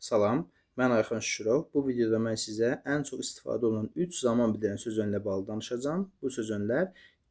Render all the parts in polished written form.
Salam, mən Ayxan Şükürov. Bu videoda mən sizə ən çox istifadə olunan 3 zaman bildirən sözönlə bağlı danışacağam. Bu sözönlər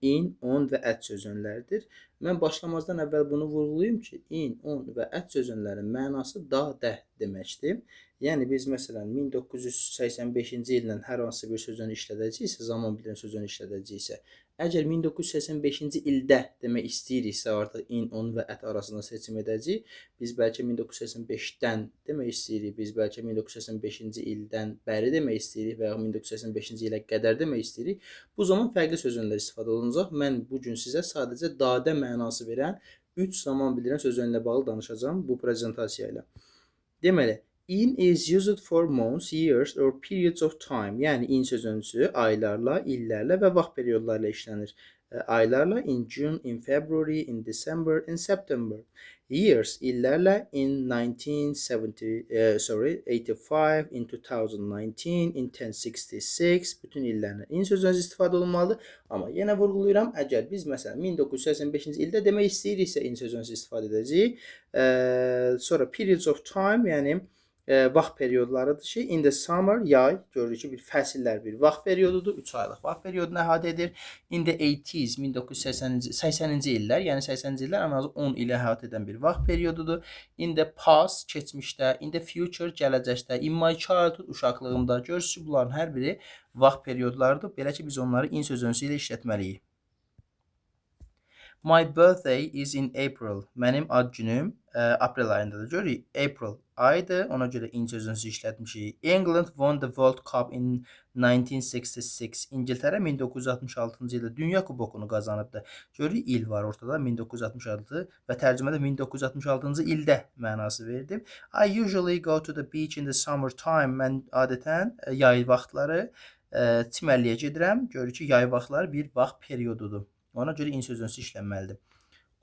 in, on və at sözönləridir. Mən başlamazdan əvvəl bunu vurğulayım ki, in, on və at sözönlərinin mənası da, də deməkdir. Yəni biz məsələn 1985-ci illə hər hansı bir sözünü işlədəcəyiksə, zaman bildirən sözünü işlədəcəyiksə, əgər 1985-ci ildə demək istəyiriksə, artıq in, on və at arasında seçim edəcəyik. Biz bəlkə 1985-dən demək istəyirik, biz bəlkə 1985-ci ildən bəri demək istəyirik və ya 1985-ci ilə qədər demək istəyirik. Bu zaman fərqli sözlər istifadə olunacaq. Mən bu gün sizə sadəcə dadə mənası verən 3 zaman bildirən sözlərlə bağlı danışacağam bu prezentasiya ilə. Deməli, in is used for months, years or periods of time. Yəni in sözüncüsü aylarla, illərlə və vaxt periodları ilə işlənir. Aylarla in June, in February, in December, in September. Years illərlə in 1970, sorry, 85, in 2019, in 1066 bütün illərlə in sözüncüsü istifadə olunmalıdır. Amma yenə vurğulayıram, əgər biz məsələn 1985-ci ildə demək istəyiriksə in sözüncüsü istifadə edəcəyik. Sonra periods of time, yəni vaxt periodlarıdır ki, in the summer, yay, görürük ki, bir fəsillər bir vaxt periodudur, 3 aylıq vaxt periodunu əhatə edir. In the 80s, 1980-ci 80-ci illər, yəni 80-ci illər ən azı 10 ili əhatə edən bir vaxt periodudur. In the past, keçmişdə, in the future, gələcəkdə, in my childhood, uşaqlığımda. Görürsünüz ki, bunların hər biri vaxt periodlarıdır. Belə ki, biz onları in sözüncüsü ilə işlətməliyik. My birthday is in April. Mənim ad günüm aprel ayındadır. Görürük, April aydır. Ona görə in sözüncüsü işlətmişik. England won the World Cup in 1966. İngiltərə 1966-cı ildə Dünya Kubokunu qazanıbdır. Görürük, il var ortada 1966 və tərcümədə 1966-cı ildə mənası verdim. I usually go to the beach in the summer time. Mən adətən yay vaxtları çimərliyə gedirəm. Görürük ki, yay vaxtları bir vaxt periodudur. Ona görə in sözüncüsü işlənməlidir.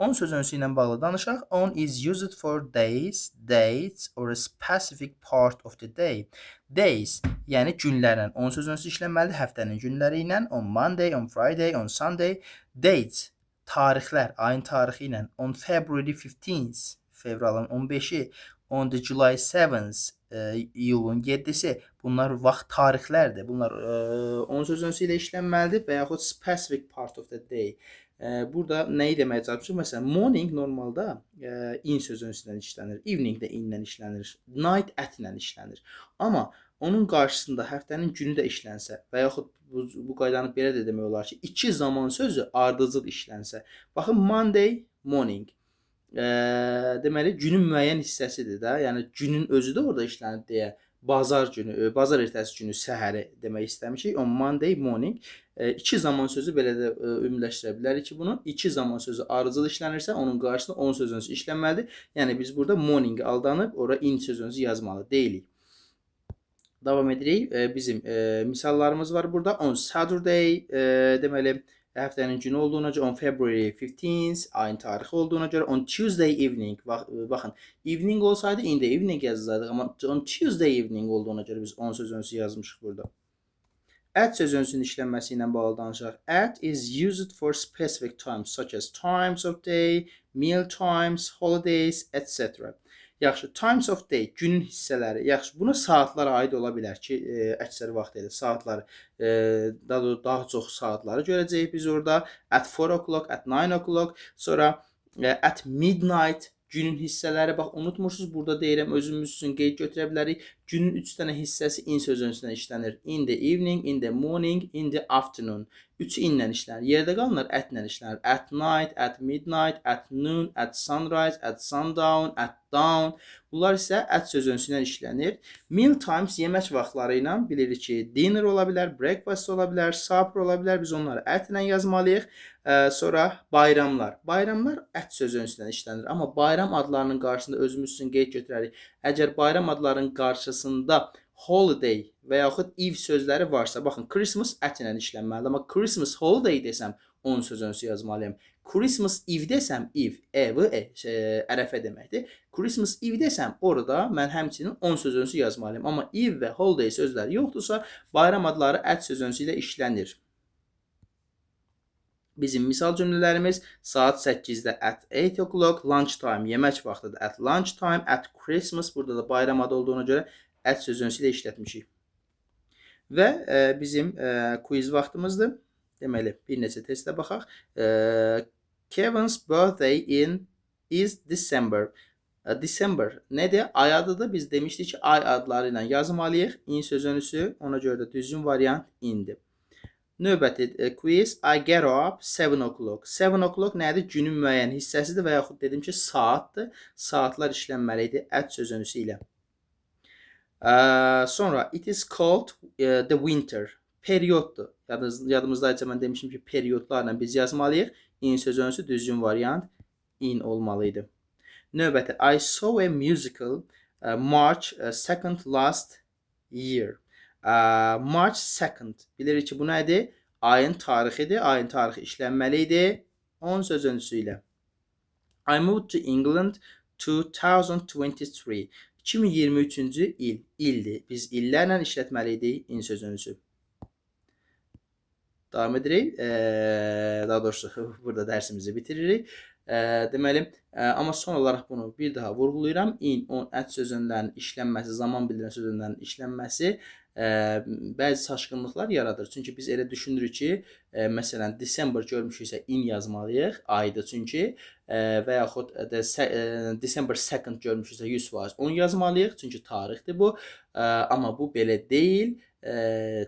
On sözüncüsü ilə bağlı danışaq. On is used for days, dates or a specific part of the day. Days, yəni günlərlə on sözüncüsü işlənməlidir. Həftənin günləri ilə on Monday, on Friday, on Sunday. Dates, tarixlər, ayın tarixi ilə on February 15th, fevralın 15-i, on the July 7th, iyulun 7-si. Bunlar vaxt tarixlərdir. Bunlar on sözüncüsü ilə işlənməlidir və yaxud specific part of the day. Burada nəyi deməyə çalışmışıq? Məsələn, morning normalda in sözüncüsü ilə işlənir, evening də in ilə işlənir, night at ilə işlənir. Amma onun qarşısında həftənin günü də işlənsə və yaxud bu qaydanı belə də demək olar ki, iki zaman sözü ardıcıl işlənsə. Baxın, Monday morning. Deməli günün müəyyən hissəsidir də. Yəni günün özü də orada işlənib deyə bazar günü, bazar ertəsi günü səhəri demək istəmişik. On Monday morning. İki zaman sözü belə də ümumiləşdirə bilərik ki, bunu iki zaman sözü ardıcıl işlənirsə, onun qarşısında on sözüncüsü işlənməlidir. Yəni biz burada morning aldanıb ora in sözüncüsü yazmalı deyilik. Davam edirik. Bizim misallarımız var burada. On Saturday, deməli həftənin günü olduğuna görə, on February 15th, ayın tarixi olduğuna görə, on Tuesday evening, baxın, evening olsaydı in the evening yazacaktıq, amma on Tuesday evening olduğuna görə biz on sözüncüsü yazmışıq burada. At sözüncüsünün işlənməsi ilə bağlı danışaq. At is used for specific times such as times of day, meal times, holidays, etc. Yaxşı, times of day, günün hissələri. Yaxşı, buna saatlara aid ola bilər ki, əksər vaxt elə saatlar, daha doğrusu daha çox saatları görəcəyik biz orada. At 4 o'clock, at 9 o'clock, sonra at midnight günün hissələri. Bax, unutmursunuz, burada deyirəm, özümüz üçün qeyd götürə bilərik. Günün 3 dənə hissəsi in sözüncüsündən işlənir. In the evening, in the morning, in the afternoon. Üçü inlə işlənir. Yerdə qalanlar at-lə işlənir. At night, at midnight, at noon, at sunrise, at sundown, at dawn. Bunlar isə at sözüncüsü ilə işlənir. Meal times, yemək vaxtları ilə bilirik ki, dinner ola bilər, breakfast ola bilər, supper ola bilər. Biz onları at-lə yazmalıyıq. Sonra bayramlar. Bayramlar at sözüncüsü ilə işlənir. Amma bayram adlarının qarşısında özümüz üçün qeyd götürərik. Əgər bayram adlarının qarşısında holiday və yaxud eve sözləri varsa, baxın, Christmas at ilə işlənməlidir. Amma Christmas holiday desəm, on sözüncüsü yazmalıyam. Christmas Eve desəm, Eve, E, V, E, şey, ərəfə deməkdir. Christmas Eve desəm, orada mən həmçinin on sözüncüsü yazmalıyam. Amma Eve və holiday sözləri yoxdursa, bayram adları at sözüncüsü ilə işlənir. Bizim misal cümlələrimiz saat 8-də at 8 o'clock, lunch time, yemək vaxtıdır at lunch time, at Christmas, burada da bayram adı olduğuna görə at sözünü ilə işlətmişik. Və bizim quiz vaxtımızdır. Deməli, bir neçə testə baxaq. Kevin's birthday is December. December nədir? Ay adıdır. Biz demişdik ki, ay adları ilə yazmalıyıq. In sözünüsü, ona görə də düzgün variant indir. Növbəti quiz. I get up 7 o'clock. 7 o'clock nədir? Günün müəyyən hissəsidir və yaxud dedim ki, saatdır. Saatlar işlənməli idi at sözünüsü ilə. Sonra it is called the winter. Perioddur. Yadımızdaysa mən demişim ki, periodlarla biz yazmalıyıq. In sözünüsü düzgün variant in olmalıydı. Növbəti I saw a musical March 2nd last year. March 2nd. Bilirik ki, bu nədir? Ayın tarixidir. Ayın tarixi işlənməli idi. On sözüncüsü ilə. I moved to England 2023. 2023-cü il. İldir. Biz illərlə işlətməli idik in sözüncüsü. Davam edirik. Daha doğrusu burada dərsimizi bitiririk. Deməli, amma son olaraq bunu bir daha vurğulayıram. In, on, at sözünlərin işlənməsi, zaman bildirən sözünlərin işlənməsi bəzi çaşqınlıqlar yaradır. Çünki biz elə düşünürük ki, məsələn, December görmüşüksə in yazmalıyıq, aydır çünki, və yaxud December 2nd görmüşüksə 100% on yazmalıyıq, çünki tarixdir bu. Amma bu belə deyil.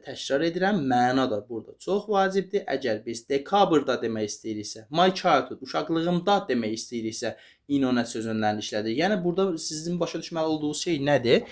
Təkrar edirəm, məna da burada çox vacibdir. Əgər biz dekabrda demək istəyiriksə, my childhood, uşaqlığımda demək istəyiriksə, in on at sözünlərini işlədir. Yəni burada sizin başa düşməli olduğunuz şey nədir?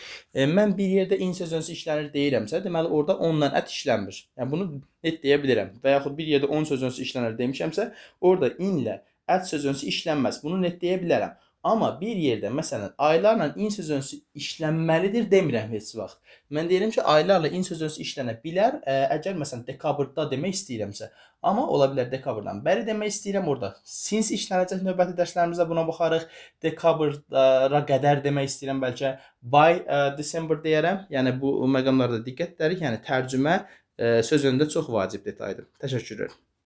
Mən bir yerdə in sözüncüsü işlənir deyirəmsə, deməli orada onla at işlənmir. Yəni bunu net deyə bilərəm. Və yaxud bir yerdə on sözüncüsü işlənir demişəmsə, orada inlə at sözüncüsü işlənməz. Bunu net deyə bilərəm. Amma bir yerdə məsələn aylarla in sözüncüsü işlənməlidir demirəm heç vaxt. Mən deyirəm ki, aylarla in sözüncüsü işlənə bilər. Əgər məsələn dekabrda demək istəyirəmsə, amma ola bilər dekabrdan bəri demək istəyirəm, orada since işlənəcək, növbəti dərslərimizdə buna baxarıq. Dekabrra qədər demək istəyirəm, bəlkə by December deyərəm. Yəni bu məqamlarda diqqət edərik. Yəni tərcümə söz önündə çox vacib detaydır. Təşəkkürlər.